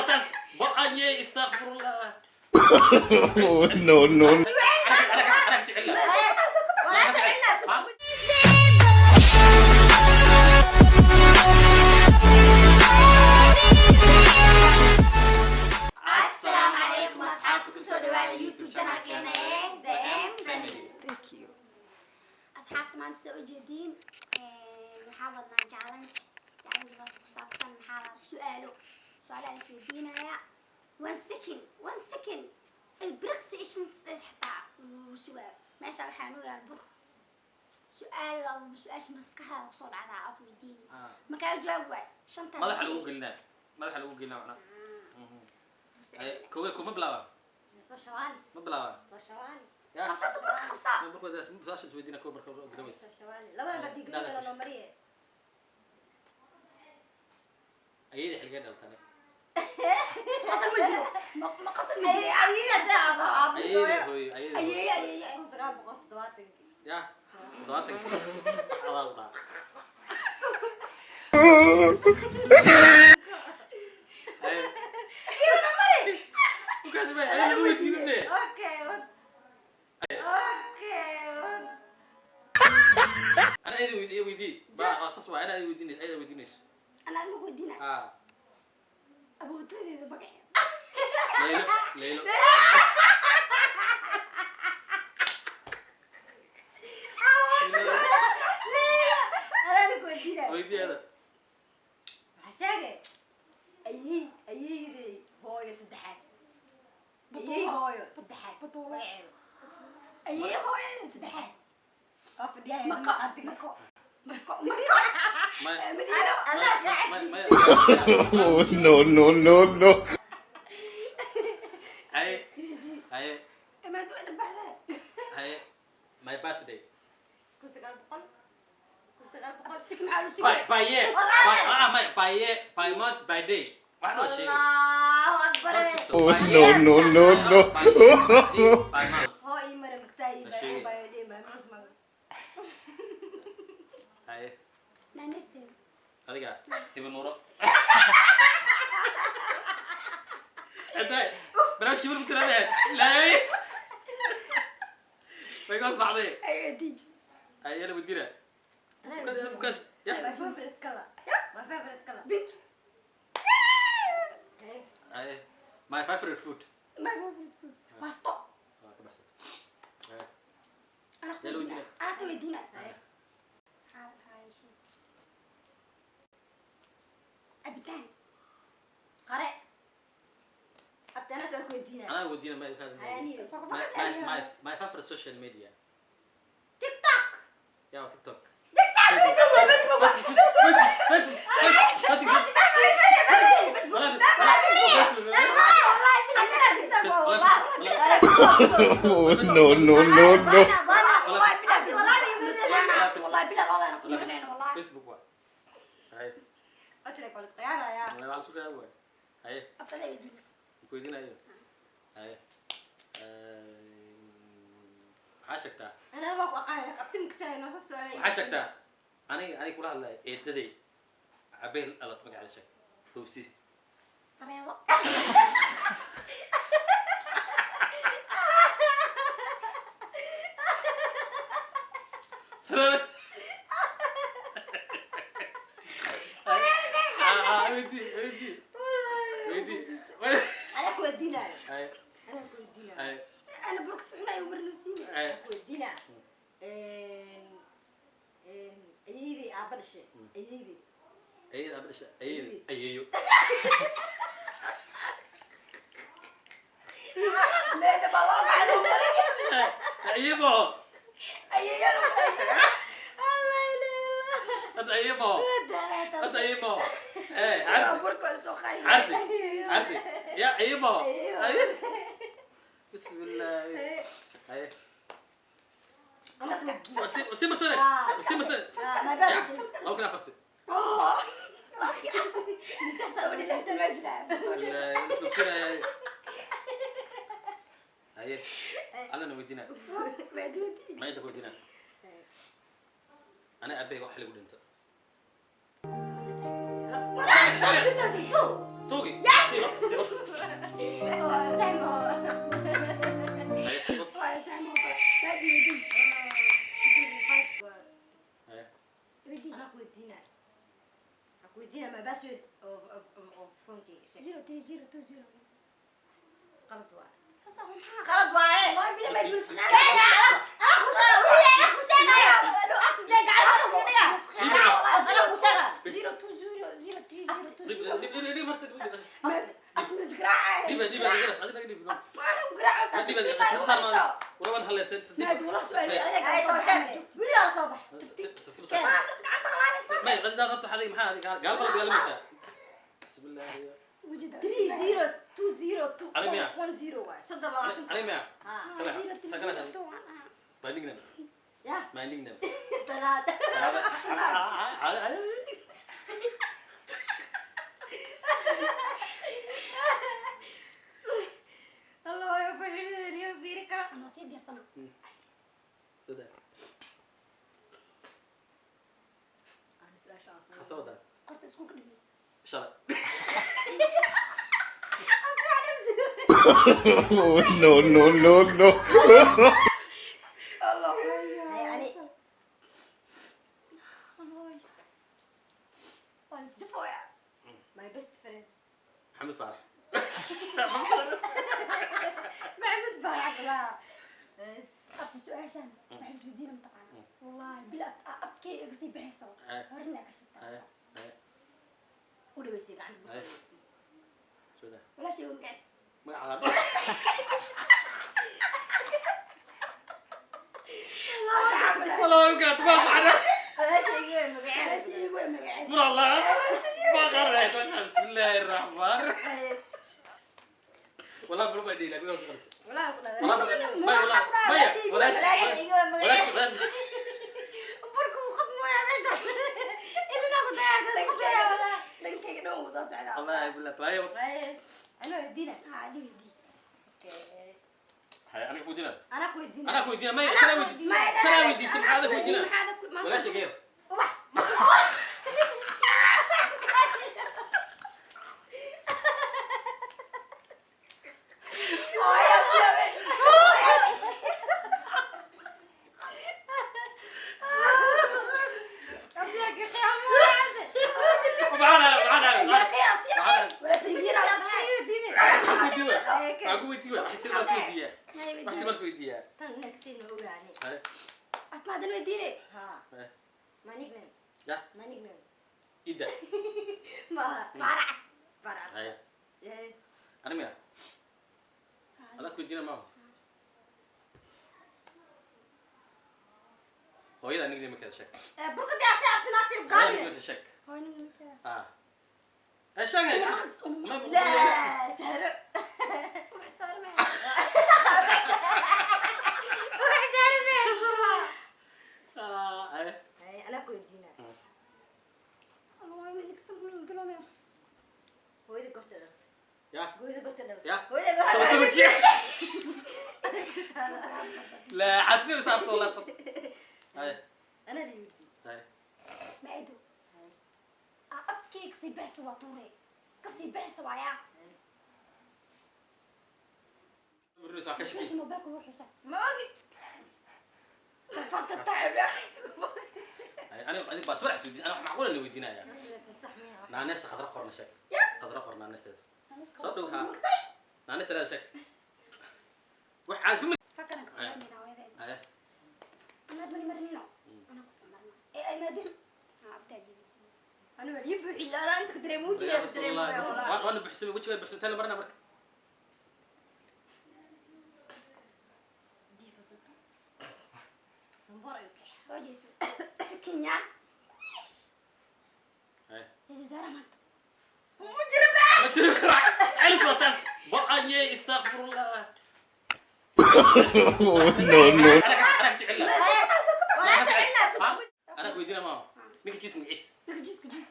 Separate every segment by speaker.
Speaker 1: taas ba-aye, istaqfirullah.
Speaker 2: No, no.
Speaker 1: Anaa kasoo celina.
Speaker 3: Walaa socelina.
Speaker 1: Ha?
Speaker 3: Assalaamu calaykum asxaabta, kusoo dhawaada YouTube channelkeena ee The M Family.
Speaker 4: Thank you.
Speaker 3: Asxaabta, maanta soo ujeediin waxaa wadnaa challenge. Challengegaas ku saabsan maxaa la su-aalo, su-aalaha la isweydiinaya one second, one second, ilbiriqsi ishan xitaa lagu sugaa. Meesha waxaa noo yaal bur. Su-aal su-aasha maskaxdaada kusoo dhacdaa af weydiini. Makaa jawaab waay shanta.
Speaker 1: Madaxa lagu gelinaa, madaxa lagu gelinaa macnaha. Kowe kuma bilaaba?
Speaker 4: Soo shawaali.
Speaker 1: Ma bilaaba?
Speaker 4: Soo shawaali.
Speaker 1: Ya.
Speaker 3: Qabsata burka, qabsaa.
Speaker 1: Marka su-aasha isweydiina kow marka gadaways.
Speaker 4: Soo shawaali. Labada baa digri noo mariye.
Speaker 1: Ayada xilgee dhaltane?
Speaker 3: Qasal ma jiro, ma qasal ma jiro.
Speaker 1: Ayada hooyo, ayada hooyo.
Speaker 3: Ayeeye, ayeeye.
Speaker 4: 1970-kii.
Speaker 1: Ya, 70 adaa u dhaha. Ay. Ukaadi bay, ayada lagu weydiinine.
Speaker 4: Okay, what? Okay, what?
Speaker 1: Ana ayada weydii, weydii ba saas waa, ana ayada weydiinayso, ayada weydiinayso.
Speaker 3: Anaa ma weydiina.
Speaker 1: Ah.
Speaker 3: Abootadeeda magaceeda.
Speaker 1: Laylo, Laylo.
Speaker 4: Anaa ku weydiinaya.
Speaker 1: Weydii ayada.
Speaker 4: Waxaa sheegay ayey, ayeydey hooyo saddexaad. Ayey hooyo saddexaad.
Speaker 3: Batuulo.
Speaker 4: Magaceeda.
Speaker 3: Ayeeye hooyada saddexaad.
Speaker 4: Waa fadhiyaa.
Speaker 3: Mako, mako, mako, mako.
Speaker 1: Maya.
Speaker 3: Madiino.
Speaker 1: Maya, maya.
Speaker 2: No, no, no, no.
Speaker 1: Haye, haye.
Speaker 3: Maad waa dharbaxdaa.
Speaker 1: Haye, my birthday.
Speaker 4: 1900, 1900.
Speaker 3: Sik maxaa lu
Speaker 1: By
Speaker 3: sigay?
Speaker 1: Year, by, ah, my, by year, by month, by day, wax noo sheegay.
Speaker 4: Allahu akbar.
Speaker 2: No, no, no, no.
Speaker 1: By year, by day, by month.
Speaker 4: Hoo ii mara magsaayi.
Speaker 1: Ma sheegay.
Speaker 4: By day, by month, mag.
Speaker 1: Haye.
Speaker 3: Naanaysteeda.
Speaker 1: Adiga hiba nuuro inta barnaamijkii marku tiraadaheed laay way goos baxday.
Speaker 3: Ayadii.
Speaker 1: Haye, yala weydiina. Ya.
Speaker 4: My favorite color. My favorite color.
Speaker 3: Pink.
Speaker 4: Okay.
Speaker 1: Haye, my favorite food.
Speaker 3: My favorite food basto.
Speaker 1: Waa ka baxsatay. Haye.
Speaker 3: Anaa
Speaker 1: Yala
Speaker 3: weydiina.
Speaker 1: weydiina.
Speaker 3: Anaa ta weydiina.
Speaker 4: Haye.
Speaker 3: Maxaa la dhahaa sheeg? Cabitaan.
Speaker 4: Qare. Abti, anaa su'aal ku weydiinaya.
Speaker 1: Anaa weydiina, ma
Speaker 4: Haye, aniga.
Speaker 1: my favorite social media.
Speaker 4: TikTok.
Speaker 1: Ya, TikTok, Facebook, Facebook, Facebook, Facebook, Facebook.
Speaker 2: No, no, no, no.
Speaker 3: والله بالله، والله بالله، والله انا كنا والله.
Speaker 1: Facebook waa. Haye.
Speaker 4: Otrek waa la isqiyaanayaa.
Speaker 1: Waa la isku qiyaam waay. Haye.
Speaker 3: Aftada weydiinaysa.
Speaker 1: Ku weydiinayo. Haye, maxaa sheegtaa?
Speaker 4: Anaa waa ku aqaanaya, abti makasanayo noo soo su'aalay.
Speaker 1: Waxaa sheegtaa, aniga kula hadlaya, eedaday cabeel alat magaceeda sheeg, hubsi.
Speaker 3: Sareedo.
Speaker 1: Sarada. Weydii, weydii, weydii.
Speaker 4: Anaa ku weydiinayo.
Speaker 1: Haye.
Speaker 4: Anaa ku weydiinayo.
Speaker 1: Haye.
Speaker 3: انا بركس وحنا يوم مرنوسين.
Speaker 1: Haye.
Speaker 4: Ku weydiinaa. Ayeydey aabba dhashay. Ayeydey.
Speaker 1: Ayada aaba dhasha, ayada ayeeyo.
Speaker 3: لا ده بالله معلوم.
Speaker 1: Ayeebo.
Speaker 3: اي انا.
Speaker 1: Hadda ayeebo, hadda ayeebo ee cardi.
Speaker 3: بركو سو خاي.
Speaker 1: Cardi, cardi ya ayeebo. Haye, bismillah. Haye.
Speaker 4: Anaa ku weydiinaa.
Speaker 1: Si marsane, si marsane.
Speaker 4: My
Speaker 1: ya
Speaker 4: birthday.
Speaker 1: 2004. Bismillah, isbogsinaya. Haye, allana weydiinaa. Ma inta ku weydiinaa ana aabahayga wax xilligu dhinto?
Speaker 4: 2002.
Speaker 1: Tuugi.
Speaker 4: Yes! Phone-kayga sheeg.
Speaker 3: 0 3 0 2 0.
Speaker 4: Qalad waaye.
Speaker 3: Saasa maxaa?
Speaker 4: Qalad waaye.
Speaker 3: Wallahi bila ma dulsnaa.
Speaker 4: Anaa ku sheegaya, anaa ku sheegaya. Abti dee gacanta ku dhiga. Anaa ku sheegaya.
Speaker 3: 0 2 0 0 3 0 2
Speaker 1: Dhib
Speaker 3: 0.
Speaker 1: dhib dhib dhib horta dhib.
Speaker 3: Abti misgaraaca.
Speaker 1: Dhib dhib dhib adiga dhib.
Speaker 3: Saan u garaaca.
Speaker 1: Dhib dhib saar ma. Wala haleysan.
Speaker 3: Maad wala su'aal adiga.
Speaker 4: Ay, soo sheeg. Weli waa soo bax.
Speaker 3: Saan gacanta qalaabaysa.
Speaker 1: May qasdaa horta xadig maxaa adiga gaal bala dagaalamaysaa. Bismillah.
Speaker 3: Wajida.
Speaker 4: 3 0 2 0 2
Speaker 1: Ani miya?
Speaker 4: 1 0 waaye. 30 20.
Speaker 1: Ani miya?
Speaker 4: Ha.
Speaker 3: 0 2 0 2.
Speaker 1: My nickname.
Speaker 4: Ya.
Speaker 1: My nickname.
Speaker 4: Talaata. Allah ya farxideen iyo fiiri kara.
Speaker 3: Ama sii diyaarsana.
Speaker 4: Ana su'aasha aan soo.
Speaker 1: Xasoo wadaa.
Speaker 3: Qorta iskuulka dhigay.
Speaker 1: Shalay.
Speaker 2: No, no, no, no.
Speaker 3: Allah.
Speaker 4: Hay,
Speaker 3: Waan isjafooya.
Speaker 4: My best friend.
Speaker 1: Maxamed Faarax.
Speaker 4: Maxamed Baarax laa.
Speaker 3: Abti su-aashaan waxay isweydiina mataqaana, wallahi bila afkay iga sii baxaysa.
Speaker 1: Ay.
Speaker 3: Horena ka shaqta.
Speaker 1: Ay ay.
Speaker 4: U dhaweysay gacanta.
Speaker 1: Ay. Soo daa.
Speaker 3: Walaashay waa magacay.
Speaker 1: Magaca. والله يمكن ما معنا.
Speaker 4: Walaashayga way magaceeda.
Speaker 3: Walaashay igu waa magacay.
Speaker 1: مر الله ما قرأت. بسم الله الرحمن الرحيم. والله بلو بدي لك بس خلص.
Speaker 4: Walaahi ku dhaweysay.
Speaker 1: والله ما والله ما ولا
Speaker 4: Walaashayga way
Speaker 1: ولا
Speaker 4: magaceeda.
Speaker 1: ولا.
Speaker 4: Burku uu khadmooyaa meesha. Ilina ku dayaartay khadmooyaa walaahi.
Speaker 3: Dhankayga dhan wuu soo socdaa.
Speaker 1: الله بالله طيب.
Speaker 4: Ay, ana weydiina.
Speaker 3: Haa, adi weydii.
Speaker 4: Okay.
Speaker 1: هاي انا كودينا.
Speaker 4: Anaa ku weydiina.
Speaker 1: انا كودينا ما
Speaker 4: أنا
Speaker 1: انا
Speaker 4: كويدينا.
Speaker 1: ودي انا ودي هذا كودينا.
Speaker 3: maxaada
Speaker 1: ولا شيء غير.
Speaker 4: Ubax. Abdiga qiyaamo waaye.
Speaker 1: معنا معنا.
Speaker 3: walaashay yar.
Speaker 1: كودينا حتى بس ودي حتى بس ودي.
Speaker 4: Tan next ma ogaani.
Speaker 1: هاي.
Speaker 3: Atmaadan weydiine.
Speaker 4: Ha.
Speaker 1: هاي.
Speaker 4: Ma nickname.
Speaker 1: يا.
Speaker 4: Ma nickname.
Speaker 1: إذا.
Speaker 4: Ma
Speaker 3: Baarac.
Speaker 4: Baarac.
Speaker 1: هاي.
Speaker 4: Eh,
Speaker 1: انا ميا انا كودينا معه hooyada nickname keeda sheeg.
Speaker 4: Eh, burka diyaarsan abti naagta
Speaker 1: Hooyada
Speaker 4: gaali.
Speaker 1: nickname sheeg. Ah ee sheeg.
Speaker 4: La, sahro.
Speaker 3: Wax saar ma.
Speaker 4: Wax sahro ma.
Speaker 1: Ay.
Speaker 4: Ay, anaa ku weydiina. Hooyada goorta dhalatay.
Speaker 1: Ya.
Speaker 4: Hooyada goorta dhalatay.
Speaker 1: Ya.
Speaker 4: Hooyada goorta
Speaker 1: سبكي لا عسني بس عرفت والله. هاي.
Speaker 4: Anaa la weydiiyey.
Speaker 1: هاي.
Speaker 3: Macido afkay kasii baxaysa waa tuure kasii baxaysa waayaa.
Speaker 1: برنس كشكي.
Speaker 3: Markii mobilka wuu xishaa.
Speaker 4: Ma ogi.
Speaker 3: Farta tacib.
Speaker 1: انا انا بس فرح سودي انا معقول اللي ودينا يا
Speaker 4: Sax miya?
Speaker 1: نانيس خضرا قرنا شك خضرا قرنا نانيس soo dhow ha نانيس لا شك wax aan fahmi.
Speaker 3: Halkan ka salaamina hooyadeen.
Speaker 1: هاي.
Speaker 3: Anaad mani marinino anaa ku marna ee ay maadun ha abtaadi.
Speaker 4: Ana waa ii buuxiyey. Anaa inta ka dareemo wejiga ka dareemaya walaahi.
Speaker 1: وانا بحسب وجهي بحسب تاني مرنا مرك.
Speaker 4: Diifa soo. Sanboor ayuu kaxay.
Speaker 3: Soo jeeso sikinya.
Speaker 1: هاي.
Speaker 3: Ra-iisul wasaaraha maanta.
Speaker 4: Ma jiro ba.
Speaker 1: علس وتاس بقى استغفر الله.
Speaker 2: No, no.
Speaker 1: انا انا كسي علا.
Speaker 4: Walaa socinaa soo.
Speaker 1: انا كويدينا ما ninka jiis magaciis.
Speaker 3: Ninka jiiska jiis.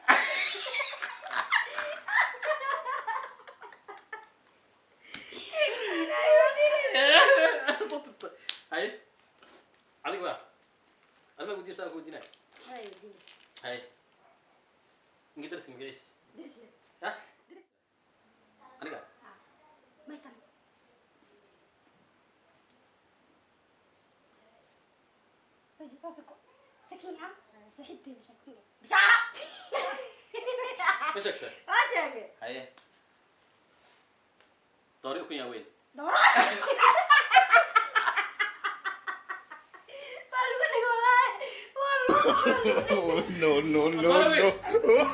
Speaker 1: هاي adiga ba adiga weydiin saan ku weydiinaya.
Speaker 4: Anaa weydiina.
Speaker 1: Hay ninka dariska magaciis.
Speaker 4: Dirisle.
Speaker 1: Ha aniga.
Speaker 3: May tan. Soo jeeso soo sakiina saaxiibteeda sheeg.
Speaker 4: Bishaara.
Speaker 1: Ma sheegta?
Speaker 4: Waa sheegay.
Speaker 1: Haye. Doori ukun yaa weyn?
Speaker 3: Dooro.
Speaker 4: Waa lagu dhigay wallaahi. Waa lagu
Speaker 2: No, no, no, no.
Speaker 1: Dooro.
Speaker 3: Dooro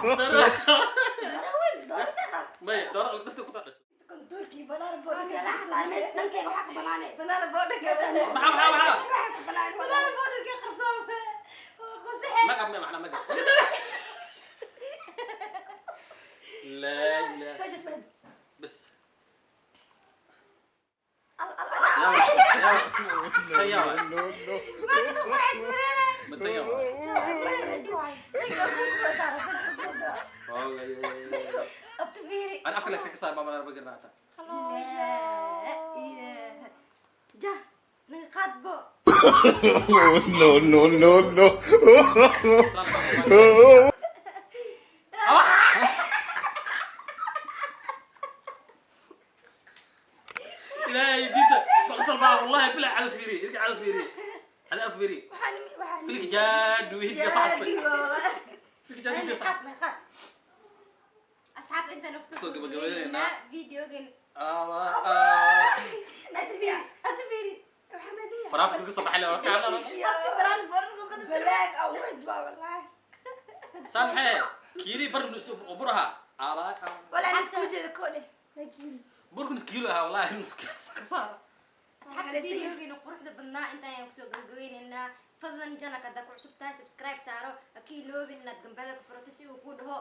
Speaker 3: weyn, dooro deeqa.
Speaker 1: Maya, dooro dhirta ku dhasho.
Speaker 4: Kontuurkii banana borderka.
Speaker 3: Dhankayga waxaa ka banaanay.
Speaker 4: Banana borderka.
Speaker 1: Maxaa, maxaa, maxaa?
Speaker 3: Waxaa ka banaanay.
Speaker 4: Banana borderka qarsoon. Waa qusaxay.
Speaker 1: Magab ma macna magab. Laa ilaaha.
Speaker 4: Soo jees mahad.
Speaker 1: Bas.
Speaker 3: Al al.
Speaker 1: Yaa yaa. Tan yaa waay.
Speaker 2: No, no.
Speaker 4: Maanta ku qurxis badanaa.
Speaker 1: Ma tan yaa waay.
Speaker 4: Abta fiiri.
Speaker 1: Ana afka la iska saar baa marar bagarna hata.
Speaker 4: Jah, naga qaad bo.
Speaker 2: No, no, no, no.
Speaker 1: Islaan baa. Ilaahay diinta baqsal baa wallahi bilaa cada fiiri idinka cada fiiri cada fiiri.
Speaker 3: Waxaan waxaan
Speaker 1: Filka jaadu hidka saxastay. Filka jaadu hidka
Speaker 4: Naga qaad,
Speaker 1: saxastay.
Speaker 4: naga qaad. Asxaabta intaan ku
Speaker 1: Soo
Speaker 4: soo
Speaker 1: gabagabaynaynaa.
Speaker 4: gabagabaynaynaa videogan.
Speaker 3: Maadmiya.
Speaker 4: Abta fiiri.
Speaker 3: Waxaa maadmiya.
Speaker 1: Faraafka ka soo baxay la kaana.
Speaker 4: Abta banana borderka ku
Speaker 3: Balaag awood baa wallahi.
Speaker 1: Saan maxay kiiri bar nus buraha aba.
Speaker 3: Walaa aan isku jeedo koodhe. Laakiin
Speaker 1: Burku nus kiilo ahaa wallahi nus kiilo ka saara.
Speaker 4: Asxaabta, videogeena quruxda badnaa intaan ayaan kusoo gabagabeynaynaa. Fadlan channelka haddaa ku cusub tahay subscribe saaro, ha ka iloobin inaad gambalka furato si uu kuu dhaho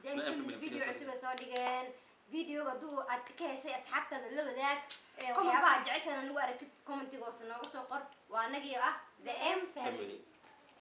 Speaker 1: The M Family
Speaker 4: dee video
Speaker 1: video
Speaker 4: cusub ay soo dhigeen. Videoga hadduu aad ka heshay asxaabtaada la wadaag. Ee, waxyaabaha aad jeceshahan nagu aragtid commentiga hoose noogu soo qor. Waa anagii ah The M Family.
Speaker 1: Family.